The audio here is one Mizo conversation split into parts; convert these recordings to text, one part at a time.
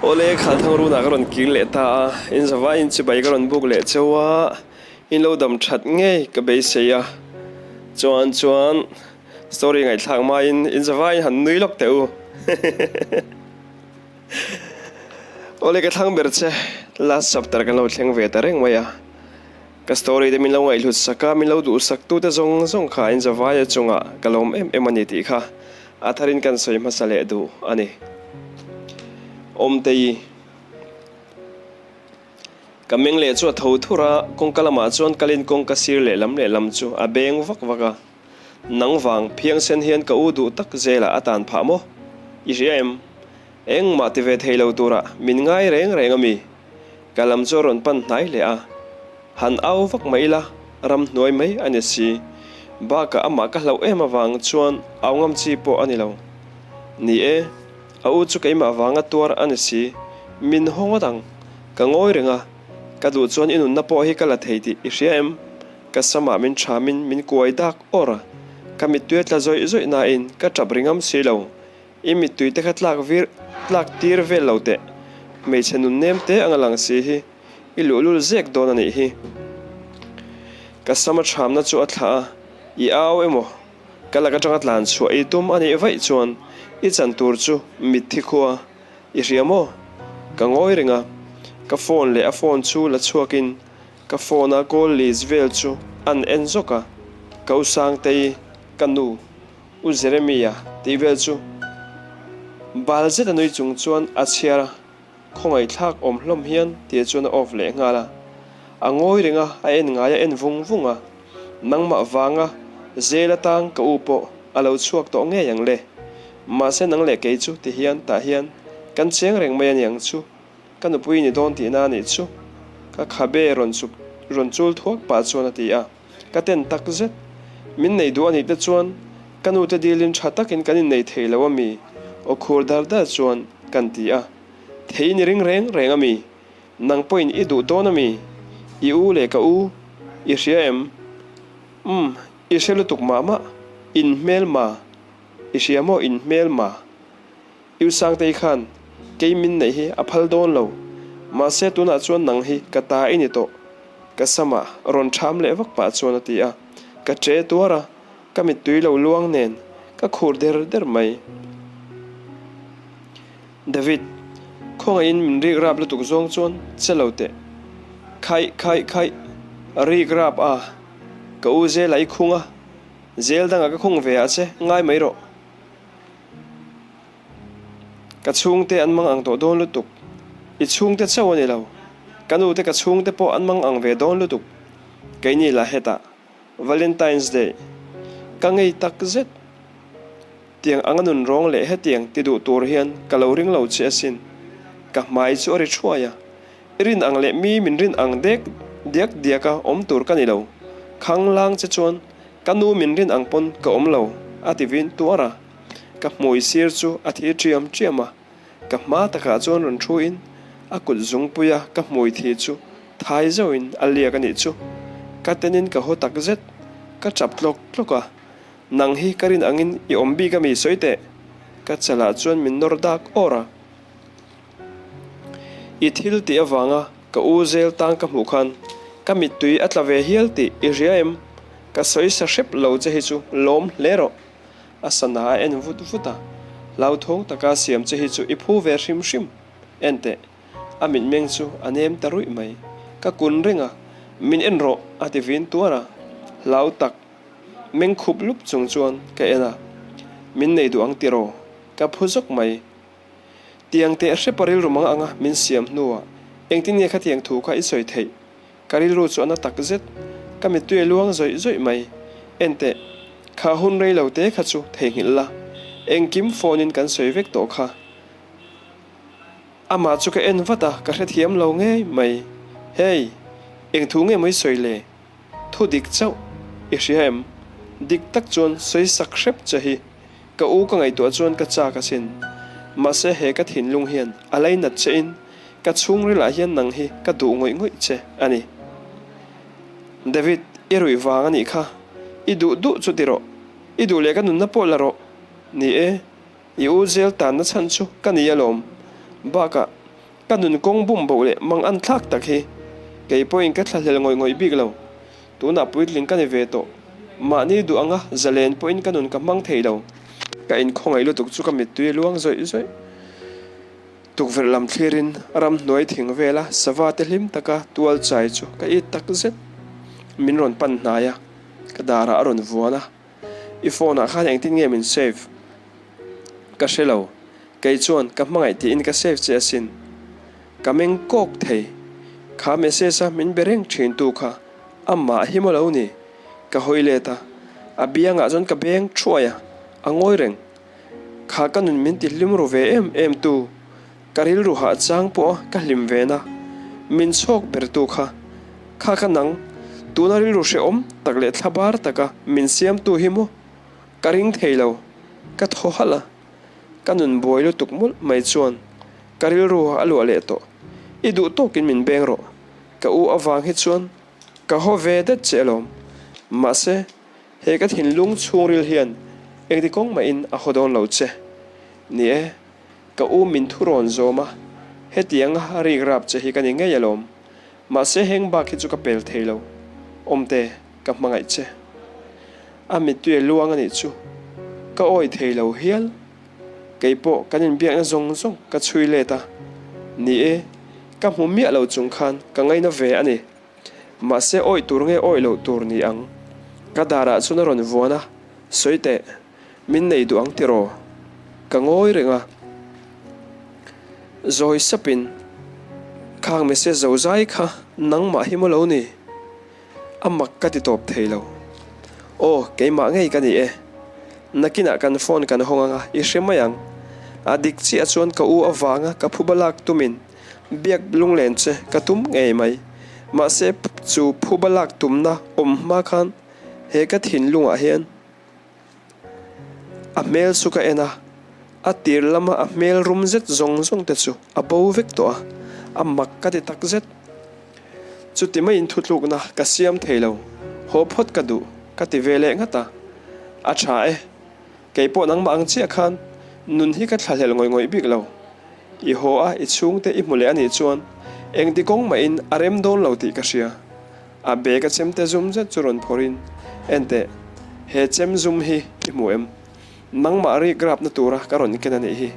Awle, Khalthang runah ka rawn kir leh ta a, in zavaiin chibai ka rawn buk leh cheu a, in lo dam that ngei ka beisei a, chuan chuan story ngaihthlak hmain in zavaiin han nui lawk teh u. Awle, ka thlang ber che, last chapter kan lo thleng ve ta reng mai a. Ka story te min lo ngaihhlut sak a, min lo duhsak tute zawng zawng kha in zavaia chungah ka lawm em em a ni tih kha a tharin kan sawi hmasa leh duh a ni. Awmtei ka meng leh chu a tho thur a, kawngka lamah chuan kalin kawngka sir lehlam lehlam chu a beng vak vak a, Nang vang phiangsen hian ka u duh tak zelah a tan phah maw? I hria em? Engmah ti ve thei lo turah min ngai reng reng a mi? Ka lam chu a rawn pan hnai leh a, han au vak mai ila ramhnuai mai a ni si. Bakah amah ka hlauh em avang chuan au ngam chi pawh a ni lo. Ni e, a u chu keimah vanga tuar a ni si. Min haw ngawt ang. Ka ngawi reng a, ka duh chuan i nunna pawh hi ka la thei tih i hria em? Ka samah min thamin min kuai dak awr a, ka mittui a tla zawih zawih nain ka tap ri ngam si lo. I mittui te kha tlak vir tlak tir vel lo teh. Hmeichhe nun nem te anga lang si hi i luhlul zek dawn a nih hi. Ka sama thamna chu a thlah a, i au emaw ka lak atanga tlan chhuah i tum a nih vaih chuan i chan tur chu mitthi khua i hria maw? Ka ngawi reng a, ka phone leh a phone chu la chhuakin ka phone a call list vel chu an en zawk a, ka u Sangtei ka nu U Jeremia tih vel chu bal zet a nui chung chuan a chhiar a, khawngaihthlak awm hlawm hian tia chuan a off leh nghal a. A ngawi reng a, a en ngai a en vung vung a, nangmah vanga zel atang ka u pawh a lo chhuak tawh ngei ang le. Mahse nang leh kei chu ti hian tah hian kan cheng reng mai a niang chu, ka nupui ni dawn tihna a nih chu ka khabe rawn chuk rawn chul thuak pah chuan a ti a. Ka ten tak zet. Min nei duh a nih te chuan ka nu te dilin tha takin kan innei thei lo a mi? Aw khur dar dar chuan kan ti a. Thei ni ring reng reng a mi? Nang pawhin i duh dawn a mi? I u leh ka u i hria em? Umm, i hre lutuk mah mah. In hmel ma? I hria maw in hmel ma? U Sangtei khan kei min neih hi a phal dawn lo, mahse tunah chuan nang hi ka ta i ni tawh, ka samah rawn ṭham leh vak pah chuan a ti a, ka ṭe tuar a, ka mittui lo luang nen ka khur der der mai. David, khawngaihin min rik rap lutuk zawng chuan che lo teh. Khaih khaih khaih, rik rap a, ka u Zela i khung a, zel dangah ka khung ve ah che, ngai mai rawh. Ka chhungte an mang ang tawh dawn lutuk. I chhungte chauh a ni lo. Ka nute ka chhungte pawh an mang ang ve dawn lutuk. Keini lah hetah Valentine's Day ka ngei tak zet. Tiang anga nun rawng leh hetiang ti duh tur hian ka lo ring lo che asin. Ka hmai chu a ri thuai a. I rin ang leh mi min rin ang dek diak diaka awm tur ka ni lo. Khanglang che chuan Ka nu min rin ang pawn ka awm lo, a ti vin tuar a. Ka hmui sir chu a thi ṭiam ṭiam a, ka hma takah chuan rawn thu in a kut zungpui a ka hmui thi chu thai zauhin a liak a nih chu. Ka tenin ka haw tak zet, ka ṭap tlawk tlawk a, Nang hi ka rin angin i awm bik a mi sawi teh? Ka chalah chuan min nawr dak awr a. I thil tih avanga ka u zel tang ka hmuh khan ka mittui a tla ve hial tih i hria em? Ka sawi sa hrep lo che hi chu lawm hle rawh. A sana a en vut vut a, hlauthawng taka siam che hi chu i phu ve hrim hrim. En teh, a mitmeng chu a nem ta ruih mai. Ka kun reng a, min en rawh a ti vin tuar a, hlau tak meng khup lup chung chuan ka en a, min nei duh ang tiraw? Ka phu zawk mai. Tiang teh hrepa rilru mang anga min siam hnuah engtin nge khatiang thu kha i sawi theih? Ka rilru chu a na tak zet. Ka mittui a luang zawih zawih mai. Enteh, kha hun rei lo te kha chu theihnghilh la. Engkim phone in kan sawi vek tawh kha. Amah chu ka en vat a, ka hrethiam lo ngei mai. Hey, eng thu nge maw i sawi le? Thu dik chauh i hria em? Dik tak chuan sawi sak hrep che hi ka u ka ngaihtuah chuan ka chak asin. Mahse he ka thinlung hian a lainat che in ka chhungril ah hian nang hi ka duh ngawih ngawih che a ni. David, i ruih vang a nih kha. I duh duh chu ti rawh. I duh leh ka nunna pawh la rawh. Ni e, i u zel tanna chhan chu ka ni alawm. Bakah. Ka nun kawng bum boh leh mang an thlak tak hi kei pawhin ka thlahlel ngawih ngawih bik lo. Tunah puitling ka ni ve tawh. Mahni duh anga zalen pawhin ka nun ka hmang thei lo. Ka inkhawngaih lutuk chu ka mittui a luang zawih zawih. Tukverh lam thlirin ramhnuai thing vela sava te hlim taka tual chai chu ka it tak zet. Min rawn pan hnai a, ka darah a rawn vuan a. I phone ah khan engtin nge min save? Ka hre lo. Kei chuan ka hmangaih tiin ka save che asin. Ka meng kawk thei. Kha message a min be reng thin tu kha amah hi maw lo ni? Ka hawi let a, a biangah chuan ka beng thuai a, a ngawi reng. Kha ka nun min ti hlim ru ve em em tu, ka rilru hah chang pawh a ka hlim ve na, min chhawk ber tu kha, kha ka nang, tuna rilru hrehawm tak leh thlabar taka min siam tu hi maw? Ka ring thei lo, ka thaw halh a, ka nun buai lutuk mawlh mai chuan ka rilru a luah leh tawh. I duh tawkin min beng rawh, ka u avang hi chuan ka haw ve det che alawm, mahse, He ka thinlung chhungril hian engti kawng mahin a haw dawn lo che. Ni e, ka u min thu rawn zawm a, hetianga rik rap che hi ka ni ngei alawm. Mahse heng bak hi chu ka pel thei lo. Awmte, ka hmangaih che. A mittui a luang a nih chu. Ka awi thei lo hial. Kei pawh kan inbiakna zawng zawng ka chhui let a. Ni e, ka hmu miah lo chung khan ka ngaina ve a ni. Mahse awih tur nge awih loh tur ni ang? Ka darah chuan a rawn vuan a, Sawi teh, min nei duh ang tiraw? Ka ngawi reng a. Zawi sapin, Khang message zo zai kha nangmah hi maw lo ni? A mak ka ti tawp thei lo. Aw, keimah ngei ka ni e. Nakinah kan phone kan hawng anga i hre mai ang. A dik chiah chuan ka u avanga ka phuba lak tumin Biak lunglen che ka tum ngei mai. Mahse chu phuba lak tumna awm hma khan he ka thinlungah hian a hmel chu ka en a, a tir lama a hmel rum zet zawng zawng te chu a bo vek tawh a, a mak ka ti tak zet. Chuti maiin thutlukna ka siam thei lo, haw phawt ka duh ka ti ve leh nghat a, a tha e. Kei pawh nangmah ang chiah khan nun hi ka thlahlel ngawih ngawih bik lo. I haw a, i chhungte i hmu leh a nih chuan engti kawng mahin a rem dawn lo tih ka hria. A bag a chemte zum zet chu rawn phawrhin, Enteh, he chem zum hi i hmu em? Nangmah rik rapna tura ka rawn ken a nih hi.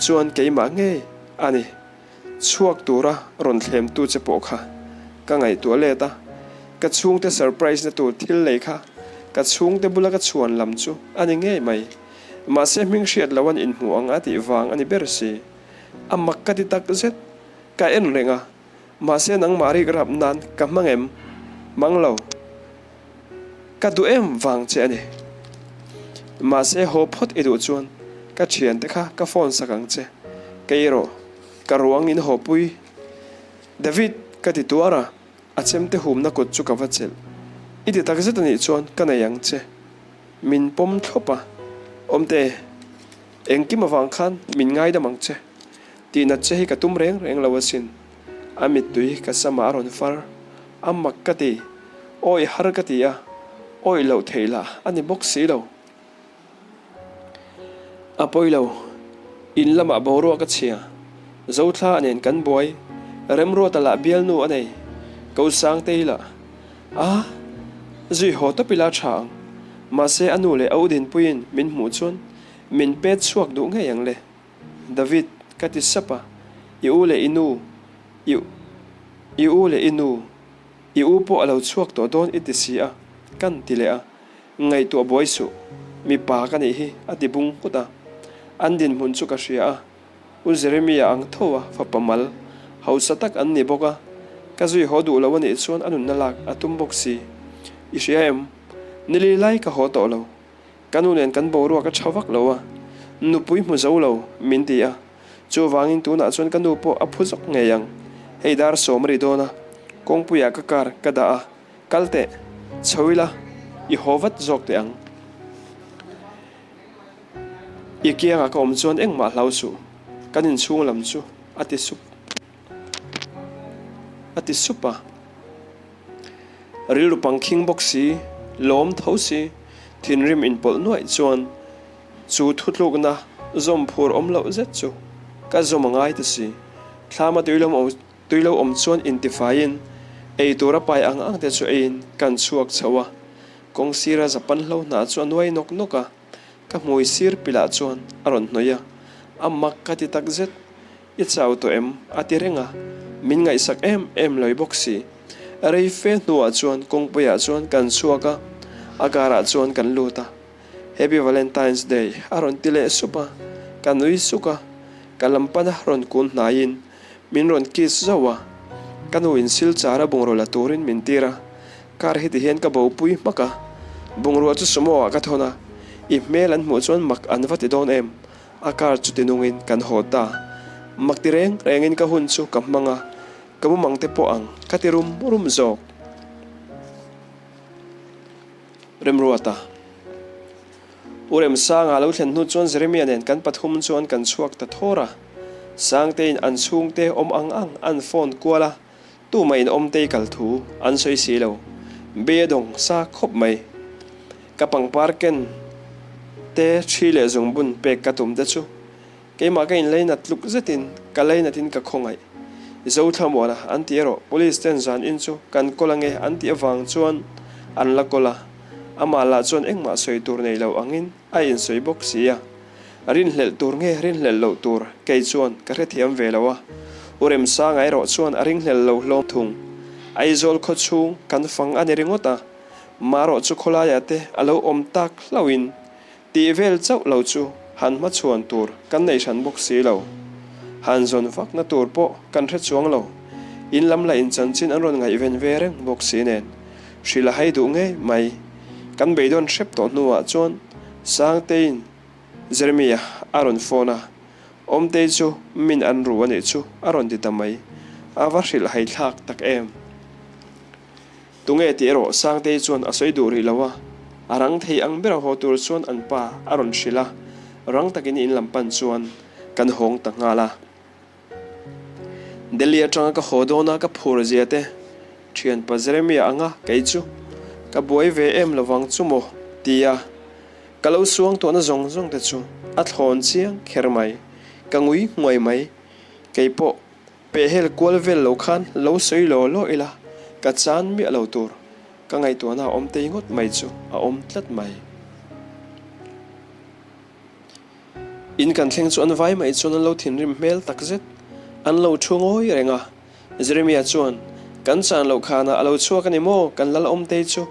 Chuan keimah ngei a ni. Chhuak tura rawn thlemtu che pawh kha ka ngaihtuah let a, ka chhungte surprise na tur thil lei kha ka chhungte bula ka chhuan lam chu a ni ngei mai. Mahse hming hriat lo an inhmu ang a tih vang a ni ber si. A mak ka ti tak zet. Ka en reng a, mahse nangmah rik rap nan ka hmang em? Hmang lo. Ka duh em vang che a ni. Mahse haw phawt i duh chuan ka thiante kha ka phone sak ang che. Kei erawh ka ruang in haw pui. David ka ti tuar a, a chemte humna kut chu ka va chelh. I ti tak zet a nih chuan ka nei ang che. Min pawm thlawp a, Awmte, engkim avang khan min ngaidam ang che. Tihnat che hi ka tum reng reng lo asin. A mittui ka samah a rawn far. A mak ka ti. Awih har ka ti a, awih loh theih lah a ni bawk si lo. A pawi lo. In lamah boruak a chhia. Zothla nen kan buai. Remruata lah bialnu a nei. Ko Sangtei lah. A, zui haw tawp ila tha ang. Mahse a nu leh a u Dinpuiin min hmuh chuan min pet chhuak duh ngei ang le. David, ka ti sap a, i u leh i nu, i i u leh i nu, i u pawh a lo chhuak tawh dawn i ti si a, kan ti leh a, ngaihtuah buai suh, mipa ka nih hi a ti bung nghut a. An dinhmun chu ka hria a, U Jeremia ang tho a fapa mal, hausa tak an ni bawk a, ka zui haw duh lo a nih chuan a nunna lak a tum bawk si. I hria em? Nili lai ka haw tawh lo. Ka nu nen kan boruak a tha vak lo a, nupui hmu zo lo min ti a, chuvangin tunah chuan ka nu pawh a phu zawk ngei ang. Hei dar sawm a ri dawn a, kawngpuiah ka car ka dah a, kal teh, chho ila, i haw vat zawk teh ang. I kiangah ka awm chuan engmah hlau suh, kan inchhung lam chu a ti sup a ti sup a. Rilru pangkhing bawk si, lawm tho si, thinrim inpawlh nuaih chuan chu thutlukna zawm phur awm loh zet chu ka zawm a ngai ta si. Thlama tui lo awm chuan intifaiin ei tura pai ang ang te chu eiin kan chhuak chho a. Kawng sira Japan hlo hnah chu a nuai nawk nawk a, ka hmui sir pilah chuan a rawn hnawih a, a mak ka ti tak zet. I chau tawh em? a ti reng a, min ngaihsak em em lawi bawk si. Rei fe hnuah chuan kawngpuiah chuan kan chhuak a, a karah chuan kan lut a. Happy Valentine's Day a rawn ti leh sup a, ka nui suk a, ka lam pana rawn kun hnaiin min rawn kiss zauh a, ka nu in silchar a bungraw la turin min tir a, car hi tihian ka bopui hmak a, bungrua chu sumo ah ka thawn a, i hmel an hmuh chuan mak an va ti dawn em, a car chu tinungin kan haw ta, mak ti reng rengin ka hun chu ka hmang a, ka mumang te pawh ang ka ti rum rum zawk. Remruata. U Remsanga lo thlen hnu chuan Jeremia nen kan pathum chuan kan chhuak ta thawr a. Sangtein an chhungte awm ang ang an phone kual a, tumah in awmtei kal thu an sawi si lo. Bei a dawng sa khawp mai. Ka pangpar ken te thi leh zungbun pek ka tum te chu Keimah ka inleinat tluk zetin ka leinatin ka khawngaih. Zothlamuana an ti erawh Police ten zan in chu kan kawl ange an tih avang chuan an la kawl a, amah lah chuan engmah sawi tur nei lo angin a insawi bawk si a. Rinhlelh tur nge rinhlelh loh tur kei chuan ka hrethiam ve lo a, U Remsanga erawh chuan a ringhlel lo hlawm thung. Aizawl khaw chhung kan fang a ni ringawt a, marawh chu khawlaiah te a lo awm tak hlauhin Tih vel chauh lo chu han hmachhuan tur kan nei hran bawk si lo. Han zawn vakna tur pawh kan hre chuang lo. In lam lah in chanchin an rawn ngaihven ve reng bawk si nen. Hrilh a hai duh ngei mai. Kan beidawn hrep tawh hnuah chuan Sangteiin Jeremia a rawn phone a, Awmtei chu min an ru a nih chu a rawn ti ta mai. A va hrilh hai thlak tak em. Tunge tih erawh Sangtei chuan a sawi duh rih lo a, a rang thei ang ber a haw tur chuan an pa a rawn hrilh a, rang takin in lam pan chuan kan hawng ta nghal a. Delhi atanga ka haw dawn a ka phur zia te, thianpa Jeremia anga kei chu ka buai ve em lovang chu maw ti a, ka lo suang tawhna zawng zawng te chu a thlawn chiang kher mai, ka ngui nghuai mai, kei pawh Pehhel kual vel lo khan lo sawi law law ila, ka chan miah lo tur. Ka ngaihtuahna a awm tei ngawt mai chu a awm tlat mai. In kan thleng chu an vai mai chuan an lo thinrim hmel tak zet. An lo thu ngawi reng a. Jeremia chuan, Kan chan loh khanah a lo chhuak a ni maw kan lal awm tei chu?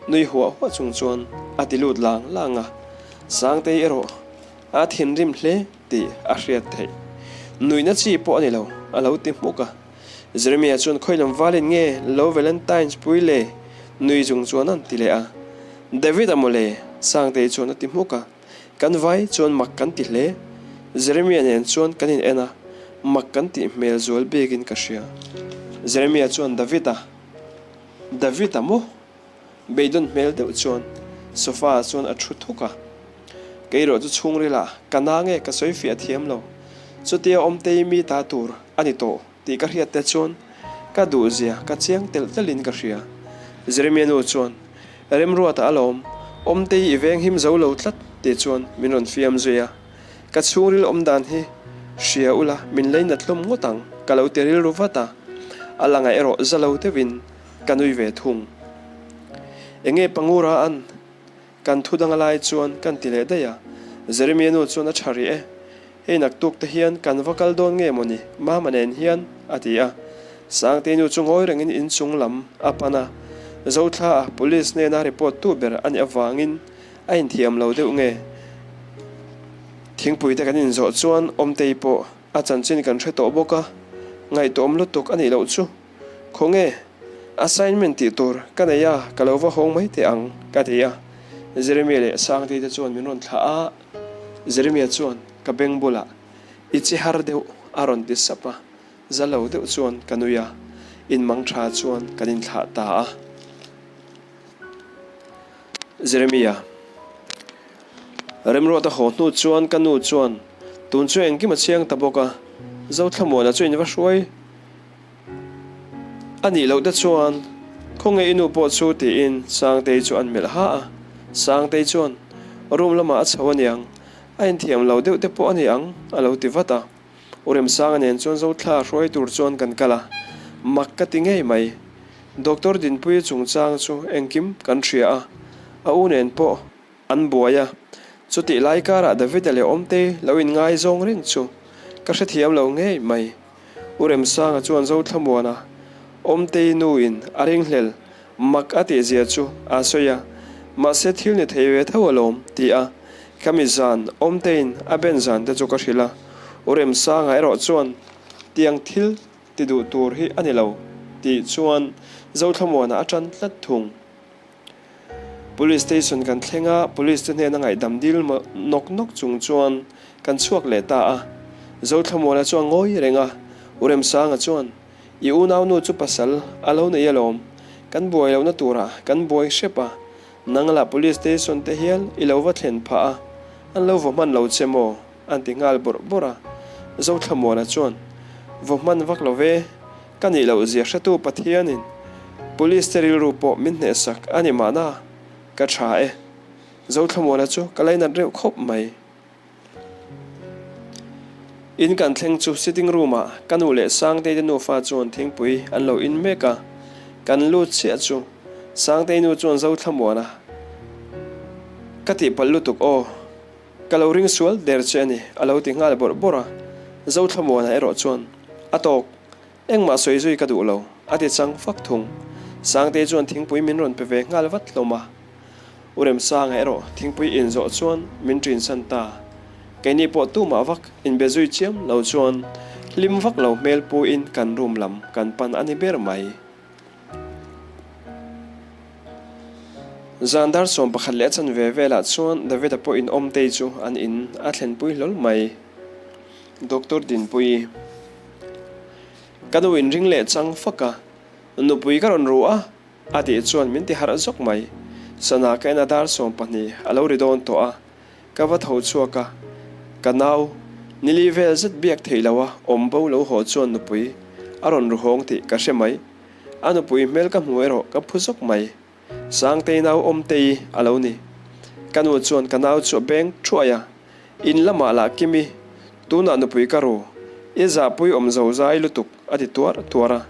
Nui huah huah chung chuan a ti lut lang lang a. Sangtei erawh a thinrim hle. Tih a hriat theih. Nuihna chi pawh a ni lo, a lo ti hmuk a. Jeremia chuan khawilam valin nge lo Valentine's pui le? Nui chung chuan an ti leh a. David a mawle, Sangtei chuan a ti hmuk a. Kan vai chuan mak kan ti hle. Jeremia nen chuan kan in en a, mak kan tih hmel zual bikin ka hria. Jeremia chuan David a, David a maw? Beidawn hmel deuh chuan sofa ah chuan a thu thuk a. Keirawh chu chhungril ah ka na nge ka sawi fiah thiam lo. Chutia awmtei mi ta tur a ni tawh tih ka hriat te chuan ka duh zia ka chiang telh telh in ka hria. Jeremia nu chuan, Remruata alawm, awmtei i veng him zo lo tlat tih chuan min rawn fiam zui a. Ka chhungril awm dan hi hria ula min leinat hlawm ngawt ang ka lo ti rilru vat a. A langah erawh za lo deuhin Ka nui ve thung. Enge Pangura an kan thu dang a lai chuan kan ti leh daih a, Jeremia nu chuan a tha rih e. Hei naktuk te hian kan va kal dawn nge mawni Mama nen hian a ti a. Sangtei nu chu ngawi rengin inchung lam a pan a, Zothla a police hnena report tu ber a nih avangin a inthiam lo deuh nge. Thingpui te kan inzawh chuan Awmtei pawh a chanchin kan hre tawh bawk a, ngaihtuahawm lutuk a nih loh chu. Khawnge, assignment tih tur ka nei a, ka lo va hawng mai teh ang, ka ti a. Jeremia leh Sangtei te chuan min rawn thlah a, Jeremia chuan ka beng bulah, I che har deuh, a rawn ti sap a, za lo deuh chuan ka nui a, inmang tha chuan kan inthlah ta a. Jeremia, Remruata haw hnu chuan ka nu chuan, Tun chu engkim a chiang ta bawk a, Zothlamuana chu in va hruai. A nih loh te chuan khawnge i nu pawh chu tiin Sangtei chu an melh ha a, Sangtei chuan room lamah a chho aniang, a inthiam lo deuh te pawh a ni ang a lo ti vat a. U Remsanga nen chuan Zothla hruai tur chuan kan kal a, mak ka ti ngei mai. Doctor Dinpuia chungchang chu engkim kan hria a, a u nen pawh an buai a. Chutih lai karah Davida leh Awmtei lo inngaizawng reng chu ka hrethiam lo ngei mai. U Remsanga chuan Zothlamuana Awmtei nu in a ringhlel mak a tih zia chu a sawi a, mahse thil ni thei ve tho alawm ti a, khami zan Awmteiin a ben zan te chu ka hrilh a, U Remsanga erawh chuan tiang thil ti duh tur hi a ni lo tih chuan Zothlamuana a tan tlat thung. Police station kan thleng a, police te hnena ngaihdam dil nawk nawk chung chuan kan chhuak leh ta a. Zothlamuana chuan ngawi reng a, U Remsanga chuan, I unaunu chu pasal a lo nei alawm, kan buai lohna turah kan buai hrep a, nang lah police station te hial i lo va thlen phah a, an lo vaw hman lo che maw? an ti nghal bawrh bawrh a. Zothlamuana chuan, Vaw hman vak lo ve, Ka nih loh zia hretu Pathianin Police te rilru pawh min hnehsak a ni mahna, ka tha e. Zothlamuana chu ka lainat reuh khawp mai. In kan thleng chu sitting room ah ka nu leh Sangtei te nufa chuan thingpui an lo in mek a, kan lut chiah chu Sangtei nu chuan Zothlamuana ka tihpalh lutuk aw, ka lo ring sual der che a ni a lo ti nghal bawrh bawrh a, Zothlamuana erawh chuan a tawk Engmah sawi zui ka duh lo, a ti chang fak thung. Sangtei chuan thingpui min rawn pe ve nghal vat hlawm a. U Remsanga erawh thingpui in zawh chuan min ṭinsan ta. Keini pawh tumah vak inbe zui chiam lo chuan hlim vak lo hmel pu in kan room lam kan pan a ni ber mai. Zan dar 11 leh a chanve velah chuan David-a pawh in Awmtei chu an in a thlenpui hlawl mai. Doctor Dinpuii. Ka nu in ring leh chang fak a, nupui ka rawn ru a, a tih chuan min ti harh zawk mai. Sana ka en a dar 12 a lo ri dawn tawh a, ka va tho chhuak a, ka nau nili vel zet biak theih lo a awm bo lo haw chuan nupui a rawn ru hawng tih ka hre mai. A nupui hmel ka hmu erawh ka phu zawk mai. Sangtei nau Awmtei a lo ni. Ka nu chuan ka nau chu a beng thuai a, In lamah lah Kimi, tunah nupui ka ru, i zahpui awm zo zai lutuk a ti tuar tuar a.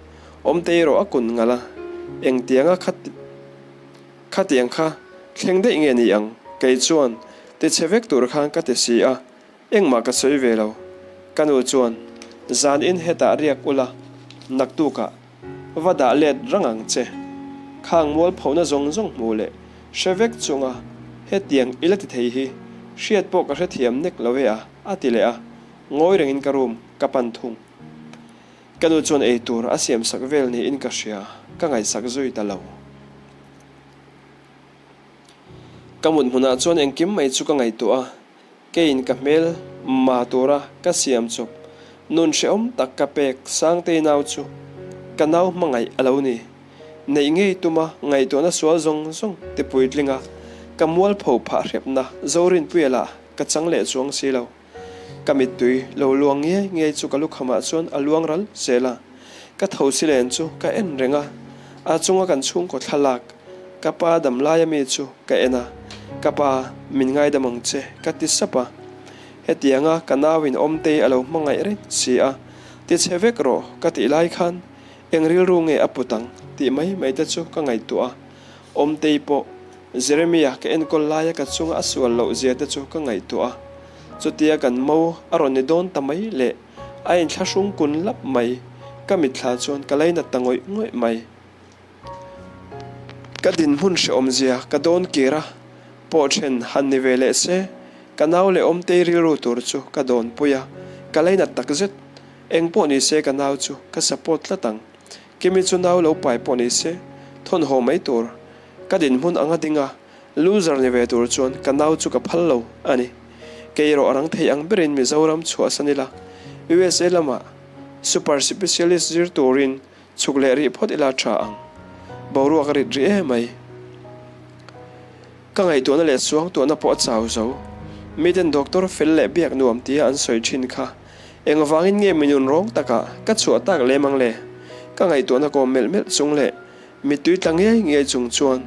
Awmtei erawh a kun ngalh a, Engtianga kha khatiang kha thleng daih nge ni ang? Kei chuan tichhe vek tur khan ka ti si a, Engmah ka sawi ve lo. Ka nu chuan, Zan in hetah riak ula, naktukah va dah let rang ang che. Khang mualphona zawng zawng hmu leh hre vek chunga hetiang i la ti thei hi hriat pawh ka hrethiam nek lo e a, a ti leh a. Ngawi rengin ka room ka pan thung. Ka nu chuan eitur a siamsak vel niin ka hria, ka ngaihsak zui ta lo. Ka mut hmunah chuan engkim mai chu ka ngaihtuah a, keiin ka hmel ma tura ka siam chawp nun hrehawm tak ka pek Sangtei nau chu ka nau hmangaih a lo ni. Neih ngei tuma ngaihtuahna sual zawng zawng ti puitling a, ka mualpho phah hrepna Zorinpuia lah ka chang leh chuang si lo. Ka mittui lo luang ngiai ngiai chu ka lukhamah chuan a luang ral zel a. Ka tho si len chu ka en reng a, a chunga kan chhungkaw thlalak ka pa dam laia mi chu ka en a, Ka pa, min ngaidam ang che, ka ti sap a. Hetianga ka nauin Awmtei a lo hmangaih reng si a, tichhe vek rawh ka tih lai khan eng rilru nge a put ang tih mai mai te chu ka ngaihtuah a. Awmtei pawh Jeremia ka enkawl laia ka chunga a sual loh zia te chu ka ngaihtuah a, chutia kan mo a rawn ni dawn ta mai leh a inthlahrung kun lap mai, ka mitthla chuan ka lainat ta ngawih ngawih mai. Ka dinhmun hrehawm zia ka dawn kir a, pawh then han ni ve leh se, ka nau leh Awmtei rilru tur chu ka dawnpui a, ka lainat takzet. Engpawh ni se ka nau chu ka support tlat ang. Kimi chu nau lo pai pawh ni se, thawn haw mai tur. Ka dinhmun anga ding a, loser ni ve tur chuan ka nau chu ka phal lo a ni. Kei erawh a rang thei ang berin Mizoram chhuahsan ila, USA lamah super specialist zir turin chhuk leh rih phawt ila tha ang. Boruak a rit rih emai. Ka ngaihtuahna leh suangtuahna pawh a chau zo. Miten doctor fel leh biak nuam tia an sawi thin kha Engvangin nge mi nun rawng takah ka chhuah tak lem ang le? Ka ngaihtuahna kawm melh melh chung leh mittui tla ngei ngei chung chuan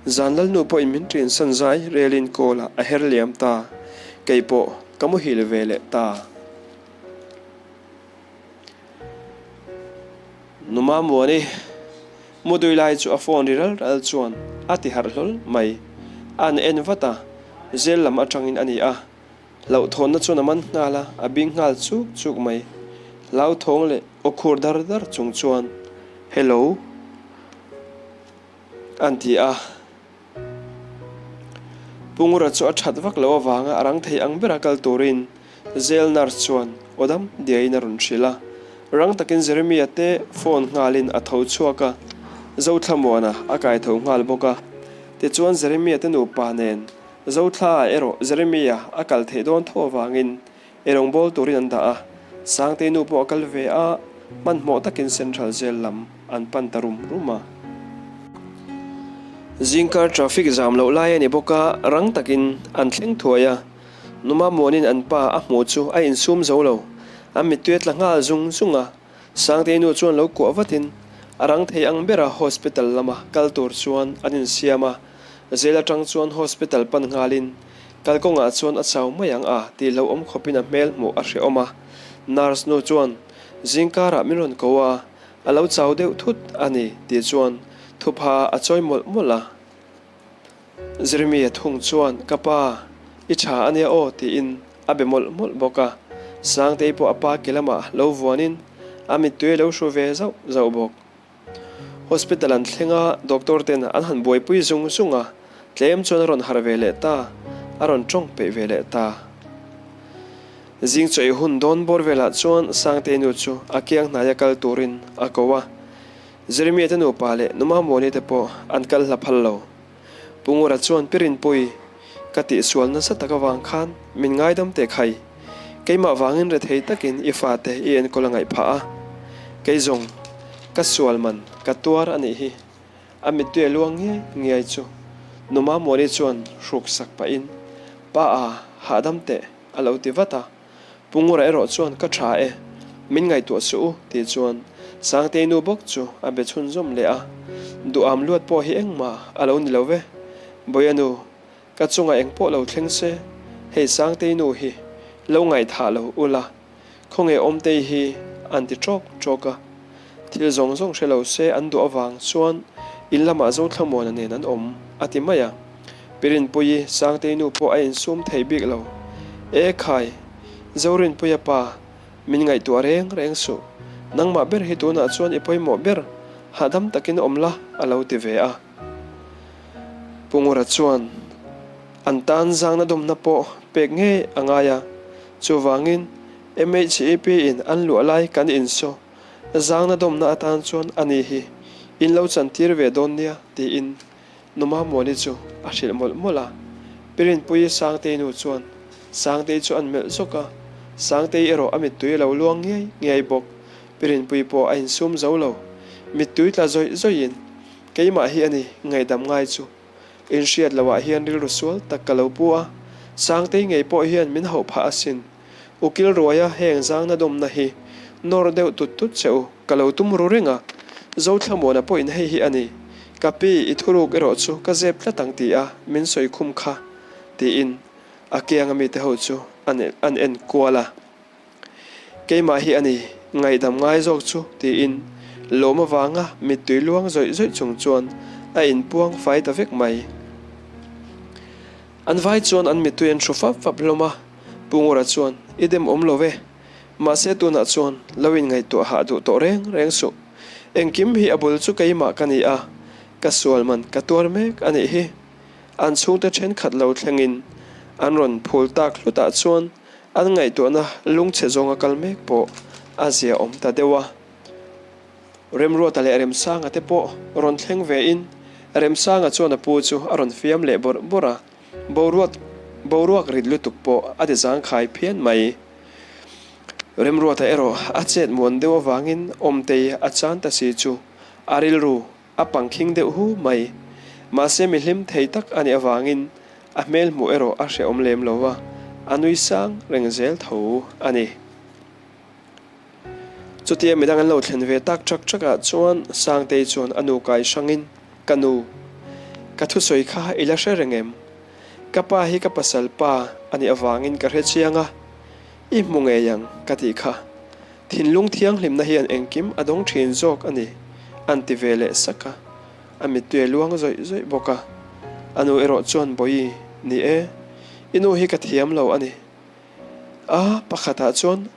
zan lalnu pawhin min ṭinsan zai relin kawlah a her liam ta. Kei pawh ka muhil ve leh ta. Numa Muani mutui lai chu a phone ri ral ral chuan a ti harh hlawl mai. A an en vat a, zel lam atangin a ni a. Hlauhthawnna chuan a man nghal a, a bing nghal chuk chuk mai. Hlauthawng leh aw khur dar dar chung chuan, Hello! An ti a. Pungura chu a that vak loh avanga a rang thei ang bera kal turin Jail nurse chuan aw dam diaiin a rawn hrilh a. Rang takin Jeremia te phone nghalin a tho chhuak a, Zothlamuana a kai tho nghal bawk a. Tichuan Jeremia te nupa nen Zothlaah erawh Jeremia a kal theih dawn tho avangin Erawng bawl turin an dah a, Sangtei nu pawh a kal ve a, hmanhmawh takin Central Jail lam an pan ta rum rum a. Zingkar traffic zam loh lai a ni bawk a, rang takin an thleng thuai a, Numa Muanin an pa a hmuh chu a insum zo lo, a mittui a tla nghal zung zung a, Sangtei nu chuan lo kuah vatin a rang thei ang bera hospital lama kal tur chuan an insiam a, Jail atang chuan hospital pan nghalin Kalkawngah chuan a chau mai ang a tih lo awm khawpin a hmel hmuh a hrehawm a. Nurse nu chuan, Zingkarah min rawn ko a, a lo chau deuh thut a ni tih chuan thupha a chawi mawlh mawlh a. Jeremia thung chuan, Ka pa, i tha a nia aw tiin a be mawlh mawlh bawk a. Sangtei pawh a pa ke lamah lo vuanin a mittui a lo hru ve zauh zauh bawk. Hospital an thleng a, doctor ten an han buaipui zung zung a, tlem chuan a rawn harh ve leh ta, a rawn tawng peih ve leh ta. Zing chaw ei hun dawn bawr velah chuan Sangtei nu chu a kiang hnaia kal turin a ko a, Jeremia te nupa leh Numa Muani te pawh an kal hla phal lo. Pu Ngura chuan Pi Rinpui, ka tihsual nasa tak avang khan min ngaidam teh khai. Keimah vangin rethei takin i fate i enkawl a ngaih phah a. Kei zawng, ka sual man ka tuar a nih hi. A mittui a luang ngiai ngiai chu Numa Muani chuan hruk sak pahin, Pa a, hahdam teh, a lo ti vat a. Pu Ngura erawh chuan ka tha e, min ngaihtuah suh u tih chuan Sangtei nu bawk chu a be chhunzawm leh a, duham luat pawh hi engmah a lo ni lo ve. Bawia nu, ka chungah eng pawh lo thleng se, hei Sangtei nu hi lo ngaihthah lo ula, khawnge Awmtei hi an ti ṭawk ṭawk a. Thil zawng zawng hre lo se an duh avang chuan in lamah Zothlamuana nen an awm a ti mai a. Pi Rinpuii Sangtei nu pawh a insum thei bik lo. E khai, Zorinpuia pa, min ngaihtuah reng reng suh. Nangmah ber hi tunah chuan i pawimawh ber, hahdam takin awm la a lo ti ve a. Pu Ngura chuan an tan zangna dawmna pawh pek ngei a ngai a, chuvangin MHEP in an luah lai kan insaw zangna dawmna atan chuan a ni hi in lo chantir ve dawn nia tiin Numa Muani chu a hrilh mawlh mawlh a. Pi Rinpuii Sangtei nu chuan Sangtei chu an melh zawk a, Sangtei erawh a mittui a lo luang ngiai ngiai bawk. Pi Rinpuii pawh a insum zo lo. Mittui tla zawih zawihin, Keimah hi a ni ngaihdam ngai chu. Inhriat loh ah hian rilru sual tak ka lo pu a, Sangtei ngei pawh hian min hauh phah asin. Ukil ruaia heng zangna dawmna hi nawr deuh tut tut che u ka lo tum ru reng a, Zothlamuana pawhin hei hi a ni, ka pi i thuruk erawh chu ka zep tlat ang ti a min sawi khum kha tiin a kianga mite ho chu an an en kual a. Keimah hi a ni, ngaihdam ngai zawk chu tiin lawm avanga mittui luang zawih zawih chung chuan a inpuang fai ta vek mai. An vai chuan an mittui an hru fap fap hlawm a, Pu Ngura chuan, I dem awm lo ve. Mahse tunah chuan lo inngaihtuah hah duh tawh reng reng suh. Engkim hi a bul chu keimah ka ni a, ka sual man ka tuar mek a nih hi. An chhungte thenkhat lo thlengin an rawn phul tak hlutah chuan an ngaihtuahna lungchhe zawnga kal mek pawh a zia awm ta deuh a. Remruata leh Remsanga te pawh rawn thleng vein Remsanga chuan a pu chu a rawn fiam leh bawrh bawrh a, boruak boruak rit lutuk pawh a ti zangkhai phian mai. Remruata erawh a chet muan deuh avangin Awmtei a chan ta si chu a rilru a pangkhing deuh hu mai. Mahse mi hlim thei tak a nih avangin a hmel hmuh erawh a hrehawm lem lo va, a nui sang reng zel tho a ni. Chutia midang an lo thlen ve tak ṭhak ṭhakah chuan Sangtei chuan a nu kai hrangin, Ka nu, ka thusawi kha i la hre reng em? Ka pa hi ka pasal pa a nih avangin ka hre chiang a, i hmu ngei ang ka tih kha. Thinlung thianghlimna hian engkim a dawng thin zawk a ni, an ti ve leh sak a. A mittui a luang zawih zawih bawk a. A nu erawh chuan Bawi, Ni e, i nu hi ka thiam lo a ni. A, pakhatah chuan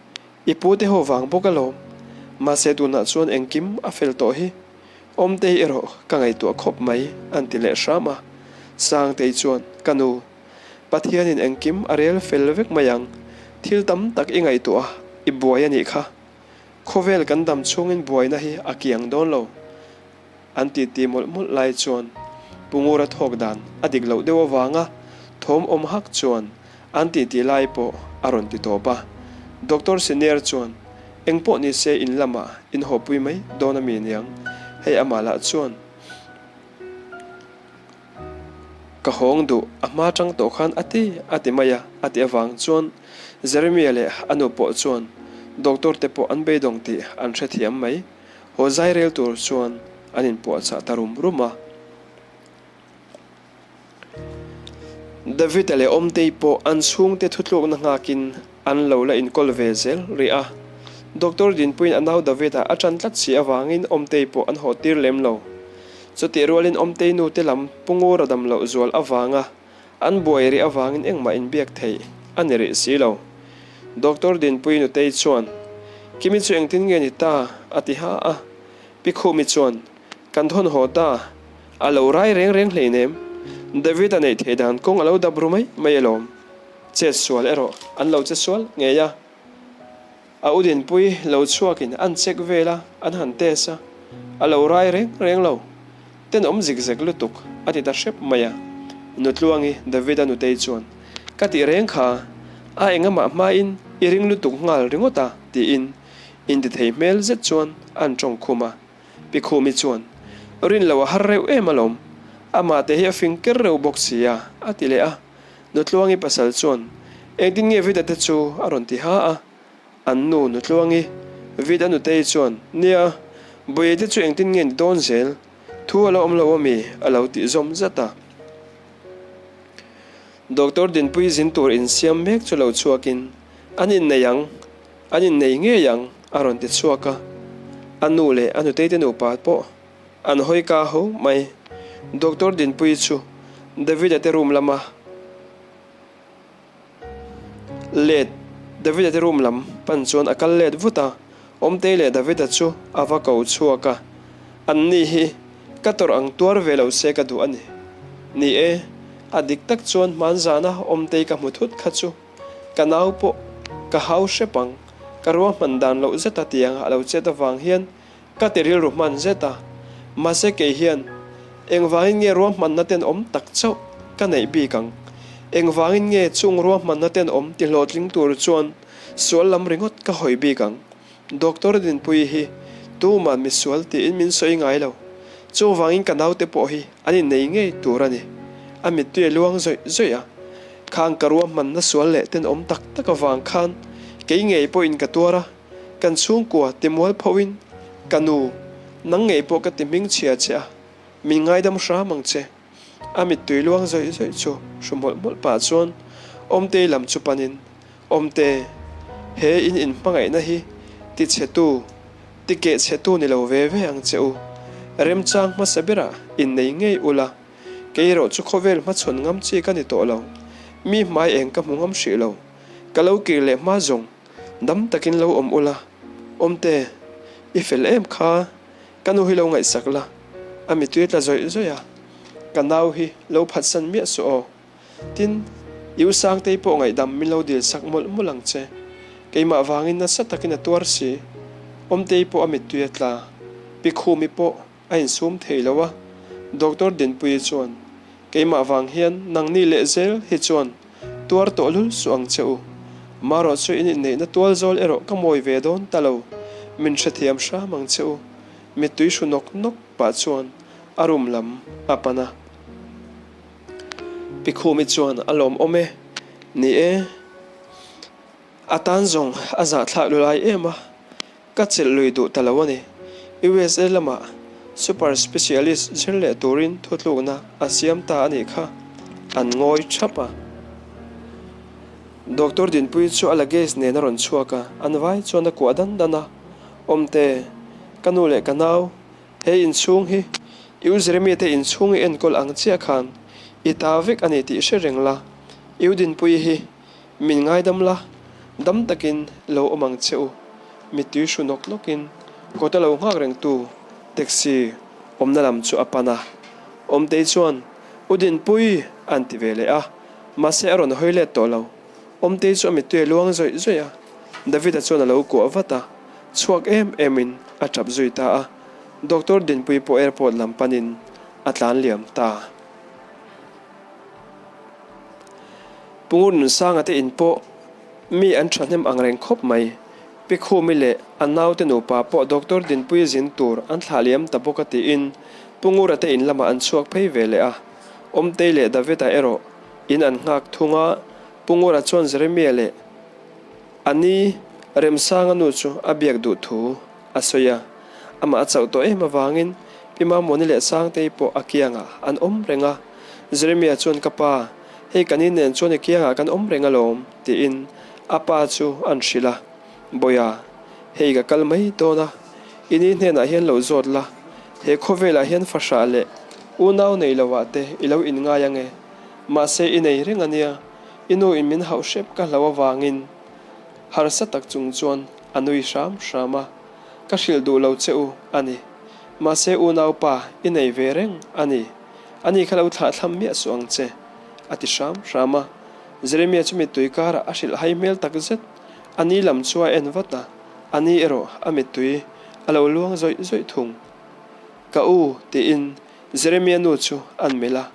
i pute ho vang bawk alawm. Mahse tunah chuan engkim a fel tawh hi. Awmtei erawh ka ngaihtuah khawp mai, an ti leh hram a. Sangtei chuan, Ka nu, Pathianin engkim a rel fel vek mai ang. Thil tam tak i ngaihtuah a, i buai a nih kha. Khawvel kan dam chhungin buaina hi a kiang dawn lo. An titi mawlh mawlh lai chuan Pu Ngura thawk dan a dik loh deuh avanga thawm awm hak chuan an titi lai pawh a rawn ti tawp a. Doctor Senior chuan, Engpawh nise in lamah in hawpui mai dawn a mi niang, hei amah lah chuan Ka hawng duh, a hma tang tawh khan a ti a ti mai a, a ti avang chuan Jeremia leh a nu pawh chuan doctor te pawh an beidawng tih an hrethiam mai. Haw zai rel tur chuan an inpuahchah ta rum rum a. David-a leh Awmtei pawh an chhungte thutlukna nghakin an lo la inkawl ve zel rih a. Doctor Dinpuiin a nau David-a a ṭan tlat si avangin Awmtei pawh an haw tir lem lo. Chutih rualin Awmtei nute lam Pu Ngura dam loh zual avanga an buai rih avangin engmah inbiak theih a ni rih si lo. Doctor Dinpui nutei chuan, Kimi chu engtin nge ni ta? a ti ha a. Pi Khumi chuan, Kan thawn haw ta, a lo rai reng reng hleinem. David-a neih theih dan kawng a lo dap ru mai mai alawm. Chet sual erawh an lo che sual ngei a. A u Dinpui lo chhuakin an check vel a, an han test a, a lo rai reng reng lo. Tenawm zik zek lutuk a ti ta hrep mai a. Nutluangi David-a nutei chuan, Ka tih reng kha, a engamah hmain i ring lutuk nghal ringawt a, tiin intithei hmel zet chuan an tawng khum a. Pi Khumi chuan, Rin lo a har reuh em alawm, amah te hi a fing ker reuh bawk si a, a ti leh a. Nutluangi pasal chuan, Engtin nge Vida te chu a rawn ti ha a? An nu Nutluangi, Vida nutei chuan, Nia, Buiei te chu engtin nge ni dawn zel? Thu a la awm lo ami? a lo tih zawm zat a. Doctor Dinpui zin tur insiam mek chu lo chhuakin, An innei ang, an innei ngei ang, a rawn ti chhuak a. A nu leh a nutei te nupa pawh An hawi ka ho mai. Doctor Dinpuii chu David-a te room lama let David-a te room lam pan chuan a kal let vut a, Awmtei leh David-a chu a va ko chhuak a, An ni hi ka tawrh ang tuar ve lo se ka duh a ni. Ni e, a dik tak chuan hmanzana Awmtei ka hmu thut kha chu ka nau pawh ka hau hrep ang, ka ruahman dan loh zeta tianga a lo chet avang hian Ka ti rilru hman zet a, mahse kei hian engvangin nge ruahmanna tenawm tak chauh ka neih bik ang? Engvangin nge chung ruahmanna tenawm ti hlawhtling tur chuan sual lam ringawt ka hawi bik ang? Doctor Dinpuii hi tuman misual tiin min sawi ngai lo. Chuvangin ka naute pawh hi an innei ngei tur a ni. A mittui a luang zawih zawih a, khang ka ruahmanna sual leh tenawm tak tak avang khan kei ngei pawhin ka tuar a, Kan chhungkua ti mual phoin, Ka nu, nang ngei pawh ka ti hming chhia che a, min ngaidam hram ang che. A mittui luang zawih zawih chu hru mawlh mawlh pah chuan Awmtei lam chu panin, Awmte, he in inhmangaihna hi ti chhetu, ti keh chhetu ni lo ve ve ang che u. Remchang hmasa berah innei ngei ula, kei erawh chu khawvel hmachhawn ngam chi ka ni tawh lo. Mi hmai eng ka hmu ngam hrih lo. Ka lo kir leh hma zawng. Dam takin lo awm ula, Awmte, i fel em kha, ka nu hi lo ngaihsak la, a mittui tla zawih zawih a, ka nau hi lo phatsan miah suh aw. Tin, i u Sangtei pawh ngaihdam min lo dil sak mawlh mawlh ang che. Keimah vangin nasa takin a tuar si. Awmtei pawh a mittui a tla, Pi Khumi pawh A insum thei lo a, Doctor Dinpuii chuan, Keimah vang hian nangni leh zel hi chuan tuar tawh lul suh ang che u. Marawh chu in inneihna tual zawl erawh ka mawi ve dawn ta lo, min hrethiam hram ang che u. Mittui hru nawk nawk pah chuan a room lam a pan a. Pi Khumi chuan a lawmawm e, Ni e, a tan zawng a zahthlak lulai em a, Ka chelh lui duh ta lo a ni. USA lamah super specialist zir leh turin thutlukna a siam ta a nih kha. An ngawi thap a. Doctor Dinpuii chu a luggage nen a rawn chhuak a, an vai chuan a kuah dan dan a. Awmte, ka nu leh ka nau, he inchhung hi i u Jeremy te inchhung i enkawl ang chiah khan i ta vek a ni tih hre reng la, i u Dinpuii hi min ngaidam la, dam takin lo awm ang che u, mittui hru nawk nawkin kawta lo nghak rengtu taxi awmna lam chu a pan a. Awmtei chuan, U Dinpui! an ti ve leh a, mahse a rawn hawi let tawh lo. Awmtei chu a mittui a luang zawih zawih a, David-a chuan a lo kuah vat a, chhuak em emin a tap zui ta a. Doctor Dinpui pawh airport lam panin a tlan liam ta. Pungur Nunsanga te in pawh mi an thahnem ang reng khawp mai. Pi Khumi leh a naute nupa pawh Doctor Dinpui zin tur an thlah liam ta bawk a tiin Pungura te in lamah an chhuak phei ve leh a. Awmtei leh David-a erawh in an nghak thung a, Pungura chuan Jeremia leh a ni Remsanga nu chu a biak duh thu a sawi a. Amah a chauh tawh em avangin Pi Mamawni leh Sangtei pawh a kiangah an awm reng a. Jeremia chuan ka pa, hei kan in nen chuan i kiangah kan awm reng alawm tiin a pa chu an hrilh a. Bawiha, hei ka kal mai dawn a, i ni hnenah hian lo zawt la, he khawvelah hian fahrah leh unau nei lovah te i lo inngai ange, mahse i nei reng ania, i nu in min hauh hrep ka hlo avangin harsa tak chung chuan a nui hram hram a, ka hrilh duh lo che u a ni, mahse unaupa i nei ve reng a ni, ani kha lo thlahthlam miah suh ang che, a ti hram hram a, Jeremia chu mittui karah a hrilh hai hmel tak zet. A ni lam chu a en vat a, a ni erawh a mittui a lo luang zawih zawih thung. Ka u, tiin Jeremia nu chu an melh a,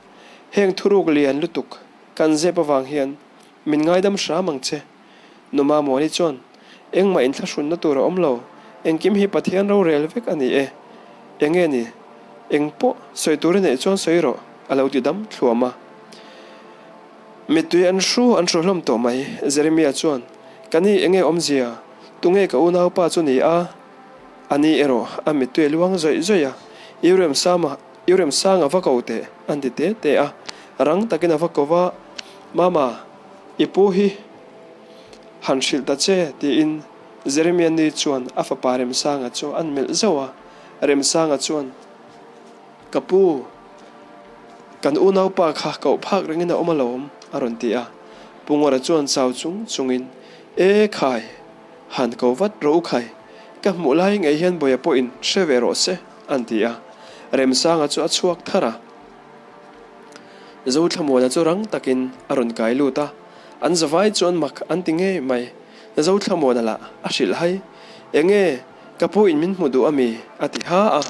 Heng thuruk lian lutuk kan zep avang hian min ngaidam hram ang che. Nu Mamuani chuan, Engmah inthlahrunna tur a awm lo, engkim hi Pathian rorel vek a ni e. Enge ni? Eng pawh sawi tur i neih chuan sawi rawh, a lo ti dam thluam a. Mittui an hru an hru hlawm tawh mai. Jeremia chuan, Ka ni enge awmzia? Tunge ka unaupa chu ni a? A ni erawh a mittui a luang zawih zawih a, Iuremsama, Iuremsanga va ko teh, an ti te te a. Rang takin a va ko va, Mama, i pu hi han hrilh ta che, tiin Jeremia ni chuan a fapa Remsanga chu an melh zauh a. Remsanga chuan, Ka pu, kan unaupa kha koh phak rengin a awm alawm, a rawn ti a. Pu Ngawra chuan chau chung chungin, E khai, han ko vat rawh u khai, ka hmuh lai ngei hian Bawia pawhin hre ve rawh se, an ti a. Remsanga chu a chhuak thar a. Zothlamuana chu rang takin a rawn kai lut a, an zavai chuan mak an ti ngei mai. Zothlamuana lah a hrilh hai, Enge, ka pu in min hmu duh ami? a ti ha a.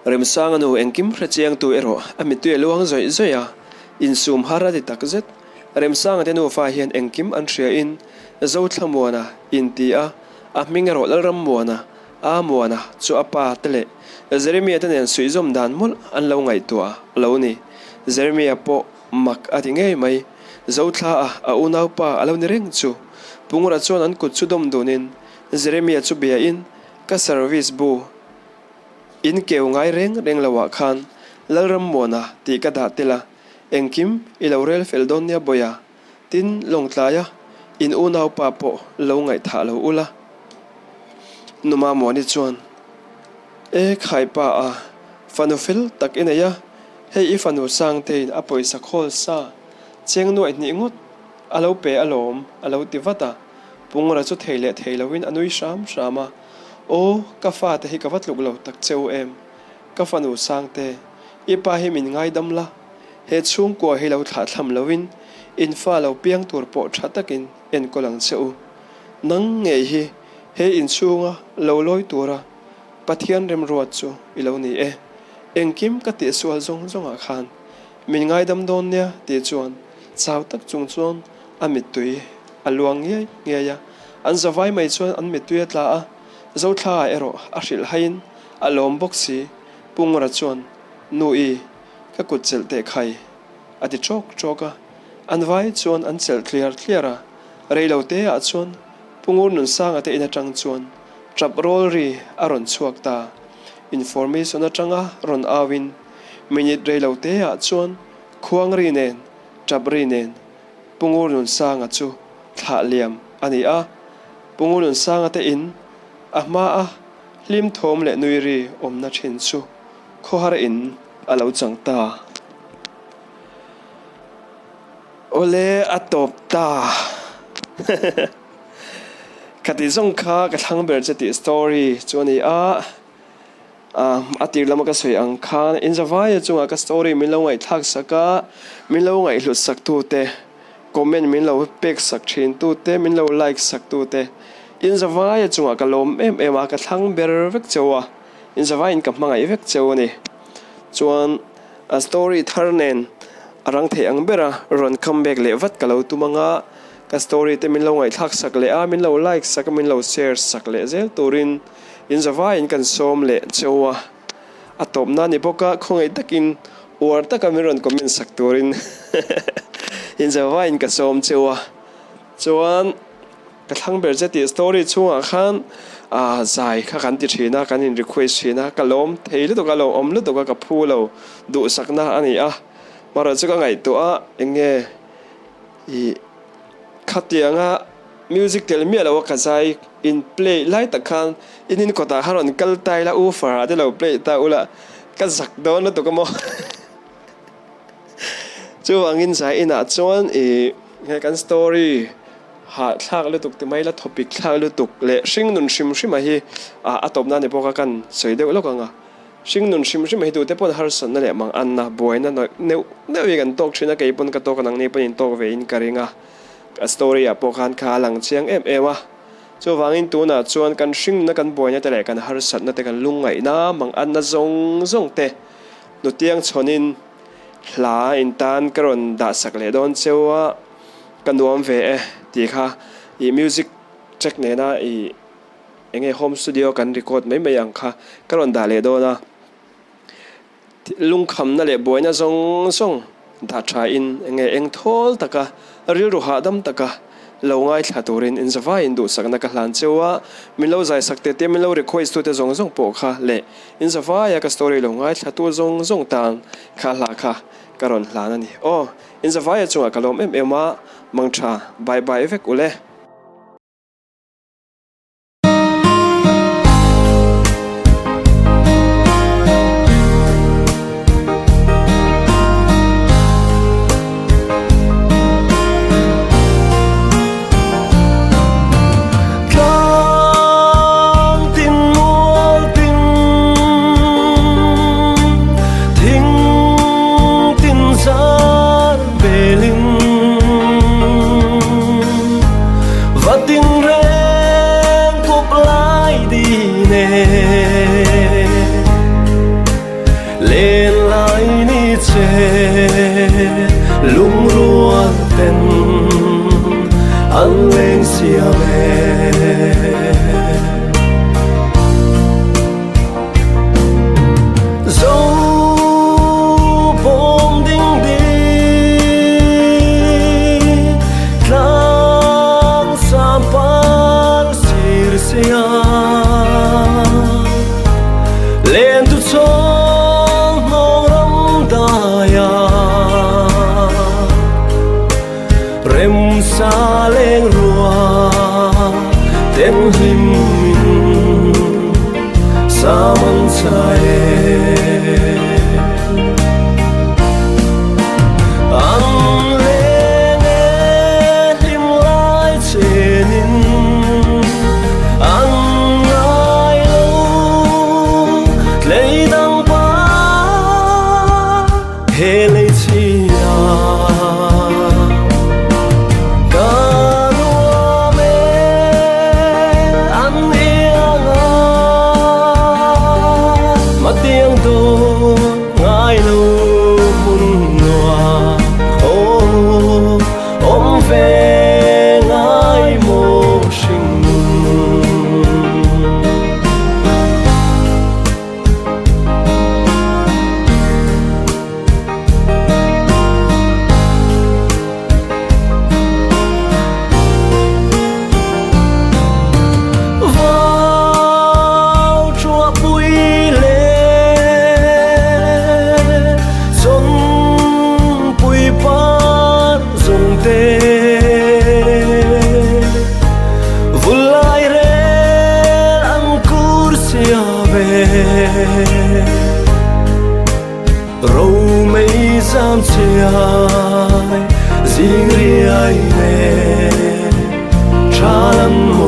Remsanga nu engkim hre chiangtu erawh a mittui a luang zawih zawih a, insum har a ti tak zet. Remsanga te nufa hian engkim an hria in Zothlamuana in ti a, a hming erawh Lalrammuana, Amuana chu a pa te leh Jeremia te nen suihzawm dan mawlh an lo ngaihtuah a lo ni. Jeremia pawh mak a ti ngei mai. Zothla a a unaupa a lo ni reng chu. Pungura chuan an kut chu dawm dunin Jeremia chu bia in Ka service bu in keu ngai reng reng lo ah khan Lalrammuana tih ka dah tel a, engkim i lo rel fel dawn nia Bawia, tin Lawngtlaia in unaupa pawh lo ngaihthah lo ula. Nu Mamuani chuan, E khaipa a, fanu fel tak i nei a, hei i fanu Sangteiin a pawisa khawl sa cheng nuaih hnih ngawt a lo pe alawm a lo ti vat a. Pungura chu thei leh thei loin a nui hram hram a, Aw, ka fate hi ka va tluk lo tak che u em? Ka fanu Sangte, i pa hi min ngaidam la, he chhungkua hi lo thlahthlam loin in fa lo piang tur pawh tha takin enkawl ang che u. Nang ngei hi he inchhunga lo lawi tura Pathian remruat chu i lo ni e. Engkim ka tihsual zawng zawngah khan min ngaidam dawn nia tih chuan chau tak chung chuan A mittui a luang ngiai ngiai a, an zavai mai chuan an mittui a tla a, Zothlaah erawh a hrilh haiin a lawm bawk si, Pungura chuan, Nu i, ka kut chelh teh khai, a ti ṭawk ṭawk a, an vai chuan an chelh tliar tliar a, reilo te ah chuan Pungur Nunsanga te in aṭang chuan ṭap rawl ri a rawn chhuak ta, information aṭanga rawn au in minute reilo te ah chuan khuang ri nen ṭap ri nen. Pu Ngurnunsanga chu thlah liam a ni a. Pu Ngurnunsanga te in a hma a hlim thawm leh nui ri awmna thin chu khawhar in a lo chang ta. Awle a tawp ta. Khati zawng kha ka thlang ber che tih story chu a ni a. A tir lama ka sawi ang khan Inzavaia chungah ka story min lo ngaihthlak sak a, min lo ngaihhlut sak tute, comment min lo pek sak thin tute, min lo like sak tute, Inzavaia chungah ka lawm em em a, ka thlang ber vek cheu a, Inzavaiin ka hmangaih vek cheu a ni. Chuan a story thar nen a rang thei ang bera rawn come back leh vat ka lo tum ang a, ka story te min lo ngaihthlak sak leh a, min lo like sak a, min lo share sak leh zel turin In zavaiin kan sawm leh cheu a, a tawpna ni bawk a, khawngaih takin uar taka min rawn comment sak turin in zavaiin ka sawm cheu a. Chuan ka thlang ber che tih story chhungah khan ah zai kha kan ti thin a, kan in request thin a, ka lawm thei lutuk a, lawmawm lutuk a, ka phu lo duhsakna a ni a. Marawh chu ka ngaihtuah a, eng nge ih khatianga Music tel miah lo a ka zai in play lai tak khan in in kawtah khan rawn kal ta ila woofer ah te lo play ta ula ka zak dawn lutuk a maw chuvangin zai inah chuan ih he kan story hahthlak lutuk ti mai la thawpik thlak lutuk leh hringnun hrim hrim a hi ah a tawpna ni bawk a kan sawi deuh lawk ang a hringnun hrim hrim a hi tute pawn harsatna leh manganna buaina neuh neuh hi kan tawk thin a kei pawn ka tawk a nangni pawn in tawk ve in ka ring a. A story ah pawh khan kha a lang chiang em em a, chuvangin tunah chuan kan hringna kan buaina te leh kan harsatna te kan lungngaihna manganna zawng zawng te hnutiang chhawnin hla in tan ka rawn dahsak leh dawn cheu a, ka nuam ve e tih kha ih music track nena ih enge home studio kan record mai mai ang kha ka rawn dah leh dawn a. Lungkhamna leh buaina zawng zawng dah thain nge eng thawl taka rilru hahdam taka lo ngaithla turin inzavaiin duhsakna ka hlan cheu a, min lo zaisak te te min lo request tute zawng zawng pawh kha leh inzavaia ka story lo ngaithla tu zawng zawng tan kha hla kha ka rawn hlan a ni. Aw, inzavaia chungah ka lawm em em a, mangtha bye bye vek ule. Tlang tin mual tin thing tin zar belin Va tin reng kawp lai di nen Len lai ni che lungrual ten an leng siam e. Zo bawm ding ding tlang sam par sir sia len tu chawng hnawng ram dai ah Rem sa leng rua ten hlim in sa mang chai e. An leng e hlim lai chenin an ngai lo tlei dang pa He lei chhia ka nuam e an iang a matiang dawn. Ro mei zam chiai zing riai nen tha lan.